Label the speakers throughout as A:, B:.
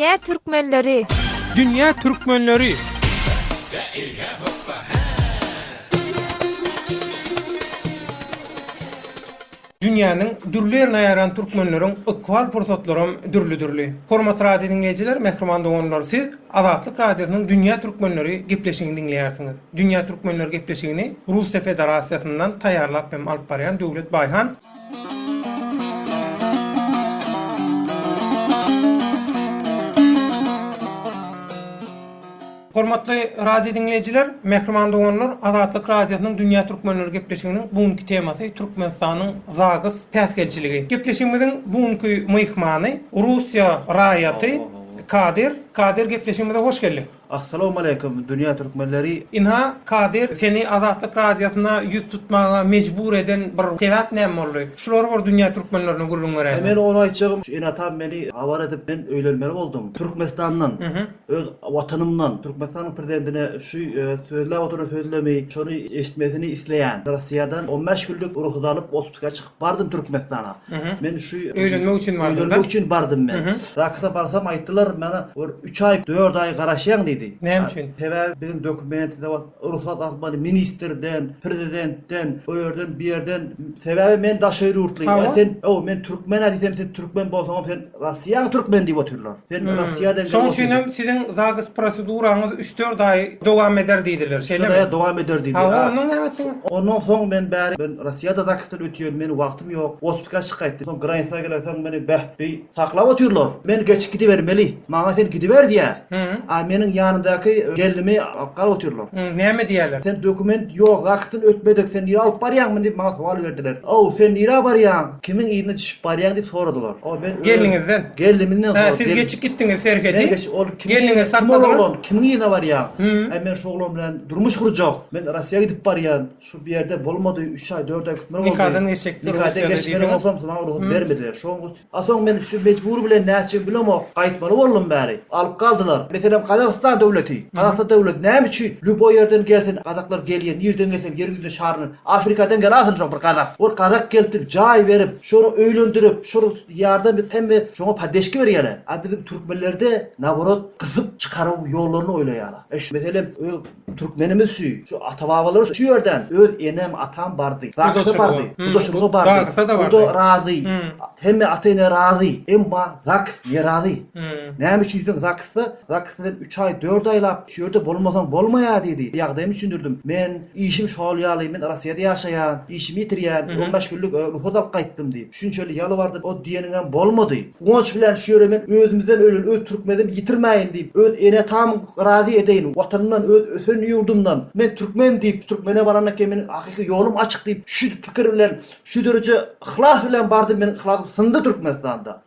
A: Dünýä türkmenleri!
B: Dünýä türkmenleri! Dünýäniň dürli ýerine ýaýran türkmenleriň ykbal pursatlaram dürli-dürli. Hormatly radio diňleýjiler, mähriban doganlar, siz Azatlyk Radiosynyň Dünýä türkmenleri gepleşigini diňleýärsiňiz. Dünýä türkmenleri gepleşigini Russiýa Federasiýasyndan taýýarlap hem alyp barýan Döwlet Baýhan. Hormatly radio diňleýjiler, mähriban doganlar, Azatlyk Radiosynyň Dünýä Türkmenleri gepleşiginiň bu günki temasy Türkmenistanyň ZAGS päsgelçiligi. Gepleşigimiziň bu günki myhmany Russiýa raýaty Kadyr. Kadyr gepleşigimize hoş geldiň.
C: Assalamualeýkum dünýä türkmenleri.
B: Ynha Kadyr seni Azatlyk Radiosyna ýüz tutmaga mejbur eden bir sebäp näme boldy? Şulary bir dünýä türkmenlerine gürrüň beräýseň.
C: Men ony aýtjagym şu ene-atam meni habar edip men öýlenmeli boldum. Türkmenistandan öz watanymdan Türkmenistanyň prezidentine şu sözläp oturan sözlemi şony eşitmesini isleýän. Rossiýadan 15 günlük rugsat alyp otpuska çykyp Bardym Türkmenistana. Men şu
B: Öýlenmek üçin bardyň-da?
C: Öýlenmek üçin bardym men. Zaksa barsam aýtdylar maňa bir 3 aý, 4 aý garaşýaň diýdi.
B: Näme üçin?
C: Sebäbi biziň dokument rugsat almaly ministrden, prezidentden, o ýerden, bu ýerden. Sebäbi men daşary ýurtly. Sen, o men türkmen-ä diýsem, sen türkmen bolsaňam sen Rossiýaň türkmeni diýip otyrlar. Sen Rossiýadan
B: Şoň üçin hem siziň ZAGS proseduraňyz üç-dört aý dowam eder diýdiler, şeýlemi?
C: Üç-dört aýa dowam eder diýdi.
B: Hawa, ondan näme etdiňiz?
C: Ondan soň men bäri men Rossiýada ZAGS-dan ötýän, meniň wagtym ýok. Otpuska çyk gaýtdym. Soň granisada gelensoň meni beh, bi saklap otyrlar. Men geçip gidibermeli. Maňa sen gidiber diýýär. A meniň ýanymdaky gelnimi alyp galyp otyrlar.
B: Näme diýýärler?
C: Sen dokument ýok, ZAGS-dan ötmedik, sen nirä alyp barýaň muny diýip maňa sowal berdiler. Ow, sen nirä barýaň? Kimiň yzyna düşüp barýaň diýip soradylar. O men öz
B: Gelniňizden.
C: Gelnimden
B: Hä,
C: soradym.
B: siz geçip gitdiňiz serhedi.
C: Men geç, ol kimiň
B: Gelniňizi
C: kim ol
B: sakladylar.
C: oglan, kimiň yzyna barýaň? Äý men şu oglan bilen durmuş gurjak. Men Rossiýa gidip barýan. Şu bir ýerde bolmady, üç aý, dört aý gitmeli boldy.
B: Nikadan geçjekdi
C: Nikadan
B: Russiýada
C: geçmeli
B: diýdiňiz.
C: bolsam, maňa rugsat bermediler. Şoň A soň men şu mejbury bilen nätjegimi bilemok, gaýtmaly boldum bäri. Alyp galdylar. Meselem, Gazagystan döwleti. Gazagystan döwleti näme üçin lýuboý ýerden gelsin, gazaklar gelýär, nirden gelsin, ýeriň ýüzüne şaryndan, Afrikadan gel alsyn şo bir gazak. Ol gazak gelip jaý berip, şony öýlendirip, şony ýardam edip hemme şoňa poddeşka berýärler. A biziň türkmenlerde naborot gysyp çykaruw ýollaryny oýlaýarlar. E şu meselem öz Türkmenimiz şu, şu ata-babalary şu ýerden öz enem, atam bardy. Zagsa bardy. Gudaçylyga bardy. Guda razy. Hemme ata-ene razy. Emma ZAGS nerazy. Näme üçin diýseň ZAGS-da, ZAGS-da sen üç aý, dört aýlap şu ýerde bolmasaň bolmaýar diýdi. Ýagdaýymy düşündirdim. Men işim şol ýaly, men Rossiýada ýaşaýan, işimi ýitirýän, on bäş günlük rugsat alyp gaýtdym diýip. Şunçaly ýalbardym, o diýeniňem bolmady. Guwanç bilen şu ýere men özümizden ölen öz türkmenim ýitirmäýin diýip, öz ene-atamyň razy edeýin, watanymdan, öz ösen ýurdumdan, men türkmen diýip, türkmene barandan keyin meniň hakyky ýolum açyk diýip, şu pikir bilen, şu dereje yhlas bilen bardym, meniň yhlasym syndy Türkmenistanda.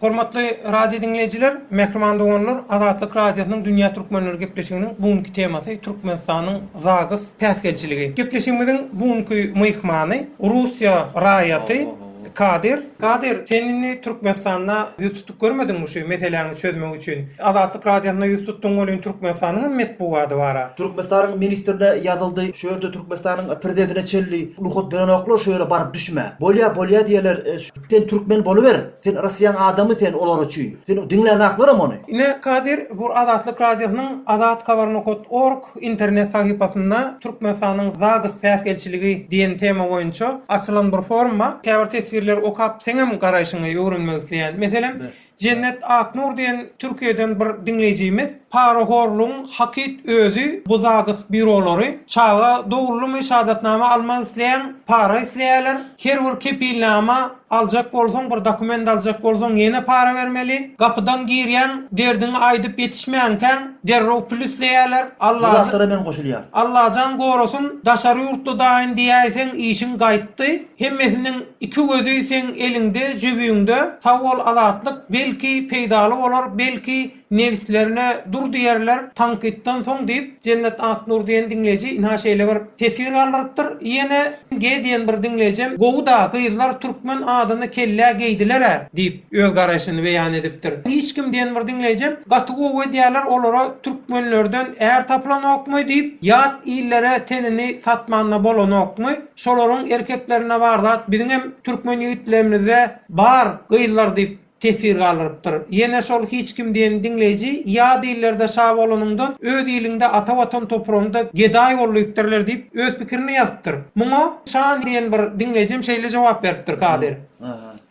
B: Hormatly radio diňleýjiler, mähriban doganlar, Azatlyk Radiosynyň Dünýä Türkmenleri gepleşiginiň bu günki temasy Türkmenistanyň ZAGS päsgelçiligi. Gepleşigimiziň bu günki myhmany Russiýa raýaty Kadyr. Kadyr, sen indi Türkmenistanda ýüz tutup görmediňmi şu meseläňi çözmek üçin? Azatlyk Radiosyna ýüz tutduň welin Türkmenistanyň hem metbugady bar-a.
C: Türkmenistanyň ministrine ýazyldy, şu ýerde Türkmenistanyň prezidentine çenli rugsat berenoklar şu ýere baryp düşme. Bolýa, bolýa diýerler, Sen türkmen boluber. Sen Rossiýaň adamy sen olar üçin. Sen diňlänaklaram ony.
B: Ine Kadyr bu Azatlyk Radiosynyň Azathabar nokat org internet sahypasynda Türkmenistanyň ZAGS päsgelçiligi diýen tema boýunça açylan bir forum bar. Käbir teswirleri okap seňem garaýşyňy öwrenmek isleýän. Meselem, Jennet Aknur diýen Türkiýeden bir diňleýjimiz Parahorlugyň hakyt özi bu ZAGS býurolary. Çaga doguldymy şahadatnama almak isleýäň para isleýäler. Her bir kepilnama aljak bolsaň bir dokument aljak bolsaň ýene para bermeli. Gapydan girýäň derdiňi aýdyp ýetişmänkäň derrew pul isleýäler.
C: Bu zatlara men goşulýan.
B: Allajan gorasyn daşary ýurtly daýyn diýäýseň işiň gaýtdy. Hemmesiniň iki gözi seň eliňde jübüňde. Sag bol Azatlyk belki peýdaly bolar belki. Nebislerine dur diýerler tankytdan soň diýip, Jennet Aknur diýen diňleýji ynha şeýle bir teswir galdyrypdyr. Ýene G diýen bir diňleýjem Gowy-da, gyzlar türkmen adyny kellä geýdiler-ä diýip, öz garaýşyny beýan edipdir. Hiç kim diýen bir diňleýjem Gaty gowy edýärler, olara türkmenlerden är tapylanokmy diýip, ýat illere tenini satmanda bolanokmy, şolaryň erkeklerinde bar zat biziňem türkmen ýigitlerimizde bar gyzlar diýip, teswir galdyrypdyr. Ýene şol hiç kim diýen diňleýji ýat illerde şa bolanyňdan öz iliňde ata watan topragyňda gedaý bol diýipdirler diýip öz pikirini ýazypdyr. Muňa Şan diýen bir diňleýjem şeýle jogap beripdir Kadyr.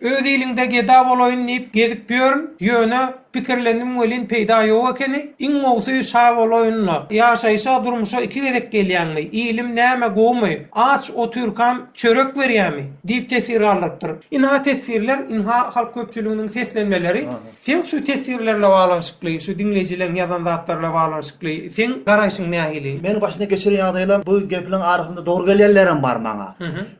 B: Öz iliňde geda bolaýyn diýip gezip ýörün, ýöne pikirlendim welin peýda ýok ekeni, iň gowusy şa bolaýyn-la. Ýaşaýşa, durmuşa iki gezek gelýäňmi? Ilim näme gowumy? Aç otyrkam çörek berýämi? Diýip teswir galdyrypdyr. Ynha teswirler, ynha halk köpçüliginiň seslenmeleri. Seň şu teswirler bilen baglanyşykly, şu diňleýjileň ýazan zatlary bilen baglanyşykly seň garaýşyň nähili?
C: Meniň başyndan geçiren ýagdaýlam bu gepleriň arasynda dogry gelýänlerem bar maňa.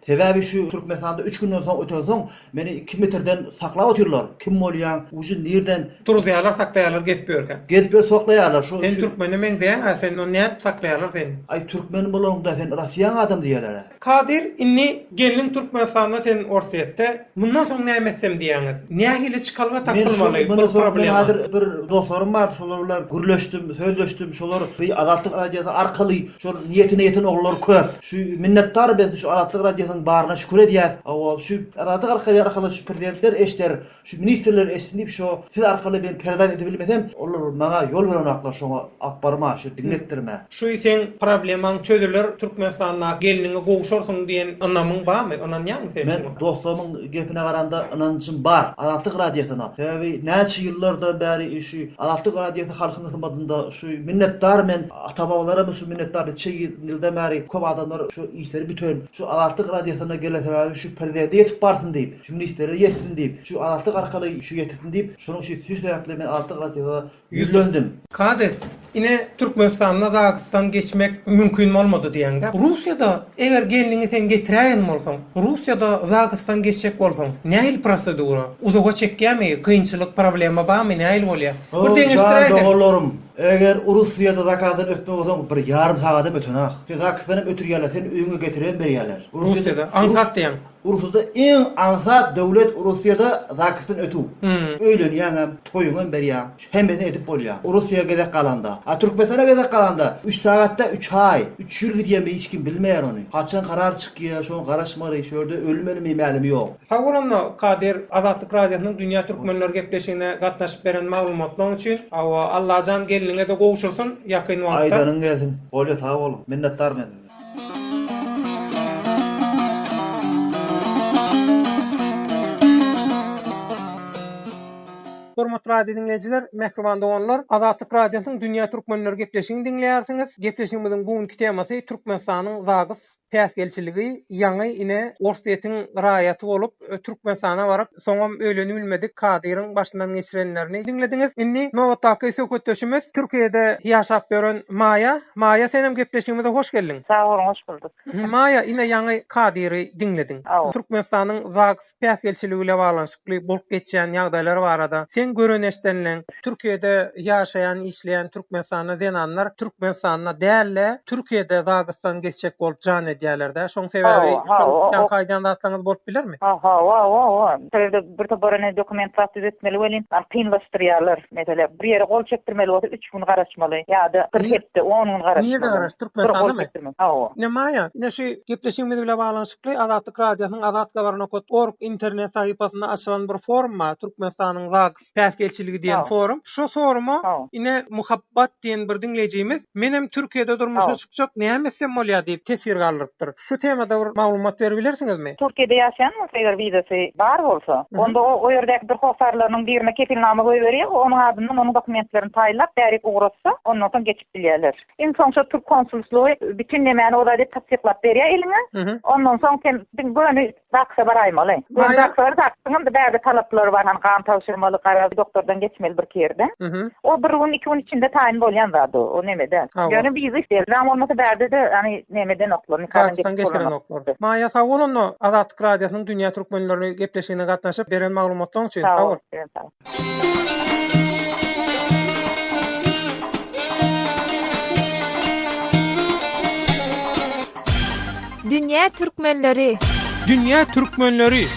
C: Sebäbi şu Türkmenistanda üç günden soň ötensoň meni iki metrden saklap otyrlar. Kim bolýaň, ujy nirden?
B: Turuzýarlar, saklaýarlar gezip ýörkäň.
C: Gezip ýör saklaýarlar.
B: Şu Sen türkmene meňzeýäň-ä, sen ony nädip saklaýarlar seni?
C: Aý türkmen bolanyňda sen Rossiýaň adamy diýýärler-ä.
B: Kadyr indi gelniň Türkmenistanda sen Orsýetde mundan soň näme etsem diýýäňiz? Nähili çykalga tapylmaly bu problema?
C: Men häzir bir dostlarym bar şolar bilen gürleşdim sözleşdim şolar bir Azatlyk radiosy arkaly şol niýetine ýeten oglanlar köp şu minnetdar biz şu Azatlyk radiosynyň baryna şükür edýäs hawa şu Azatlyk arkaly arkaly şu prezidentler eşder Şu ministrler eşitsin diýip şo siz arkaly men peredat edibilmesem olar maňa ýol berenoklar şoňa alyp barma şu diňletdirme.
B: Şu seň problemaň çözüler Türkmenistanda gelniňe gowşarsyň diýen ynamyň barmy ynanýaňmy sen
C: Men
B: şuňa?
C: dostlarymyň gepine garanda ynanjym bar Azatlyk radiosyna sebäbi näçe ýyllardan bäri şu Azatlyk radiosy halkyň hyzmatynda şu minnetdar men ata babalarym şu minnetdar niçe ýyldan bäri köp adamlar şu işleri büten şu Azatlyk radiosyna gelen sebäbi şu prezidente ýetip barsyn diýip Şu ministrlere ýetsin diýip, şu Azatlyk arkaly şu ýetirsin diýip, şonuň üçin şu sebäpli men Azatlyk Radiosyna ýüzlendim.
B: Kadyr, ine Türkmenistanda Dagystan geçmek mümkin bolmady diýýäňdä. Russiýada eger gelniňi sen getiräýen bolsaň, Russiýada Zagystan geçjek bolsaň, nähili prosedura? Uzaga çekýämi, kynçylyk, problema barmy, nähili bolýar? Bir
C: Jan
B: deňeşdiräýseň.
C: doganlarym, eger Russiýada zakazdan ötmek bolsaň bir ýarym sagadam ötenok. Sen Zakystan hem ötürýärler, seni öýüňe getiribem berýärler.
B: Russiýada aňsat diýýäň.
C: Russiýada iň aňsat döwlet Russiýada zagsdan ötüw. Öýlenýäňem, toýuňam berýäň, hemmesini edip bolýar. Russiýa gezek galanda. A Türkmenistana gezek galanda üç sagatda üç aý, üç ýyl gidýärmi hiç kim bilmeýär ony. Haçan karar çykýar, şoňa garaşmaly, şu ýerde ölmelimi mälimi ýok.
B: Sag bol onda Kadyr Azatlyk Radiosynyň Dünýä Türkmenleri gepleşigine gatnaşyp beren maglumatlaň üçin. Hawa Allajan gelniňede gowşursyn ýakyn wagtda.
C: Aýdanyň gelsin. Bolýa sag boluň. Minnetdar men size.
B: Hormatly radio diňleýjiler, mähriban doganlar, Azatlyk Radiosynyň Dünýä Türkmenleri gepleşigini diňleýärsiňiz. Gepleşigimiziň bu günki temasy Türkmenistanyň ZAGS päsgelçiligi, ýaňy ine Orsýetiň raýaty bolup Türkmenistana baryp, soňam öýlenibilmedik Kadyryň başyndan geçirenlerini diňlediňiz. Indi nobatdaky söhbetdeşimiz Türkiýede ýaşap ýören Maýa. Maýa senem gepleşigimize hoş geldiň.
A: Sag boluň hoş bulduk.
B: Maýa ine ýaňy Kadyry diňlediň. Türkmenistanyň ZAGS päsgelçiligi bile baglanyşykly bolup geçýän ýagdaýlar barada seň gören eşdenleň Türkiýede ýaşaýan işleýän Türkmenistanda zenanlar Türkmenistanda dälde Türkiýede ZAGS-dan geçjek bolup jan edýälerdä şoň sebäbi şol ýaňky aýdýan zatlaryňyz bolup bilermi?
A: Hawa hawa Şol ýerde bir topar ene dokument zat düzetmeli welin kynlaşdyrýarlar. Meselem bir ýere gol çekdirmeli bolsa üç gün garaşmaly ýa-da bir hepde, on gün garaşmaly.
B: Nirde garaş, Türkmenistandamy? Hawa. Ine Maýa, ine şu gepleşigimiz bile baglanyşykly Azatlyk Radiosynyň azathabar nokat org internet sahypasynda açylan bir forum bar, Türkmenistanyň ZAGS päsgelçiligi diýen forum. Şo foruma ine Muhabbat diýen bir diňleýjimiz Menem Türkiýede durmuşa çykjak, näme etsem bolýar diýip teswir galdyrypdyr. Şu temada bir maglumat beribilersiňizmi?
A: Türkiýede ýaşaýan bolsa eger wizasy bar bolsa, onda o o ýerdäki bir hossarlarynyň birine kepilnama goýberýär, onuň adyndan onuň dokumentlerini taýynlap bärik ugratsa, ondan soň geçip bilýärler. Iň soň şo türk konsulslygy bütin nemäni o zady tassyklap berýär eliňe. Ondan soň sen diň göni Zaksa baraýmaly. Göni zaksa bar, zaksyňam-da bärde talaplary bar, hany gan tabşyrmaly, garaz doktordan geçmeli birki ýerden. O bir gün, iki gün içinde taýyn bolýan zat o, o neme däl. Ýöne wiza isleýär. Wizaň bolmasa bärde-de hany neme edenoklar, nikadan
B: geçip bolanok. Maýa sag bol onda Azatlyk Radiosynyň Dünýä Türkmenleri gepleşigine gatnaşyp beren maglumatlaryň üçin.
A: Sag bol. Sag bol.
D: Dünýä türkmenleri.
B: Dünýä türkmenleri.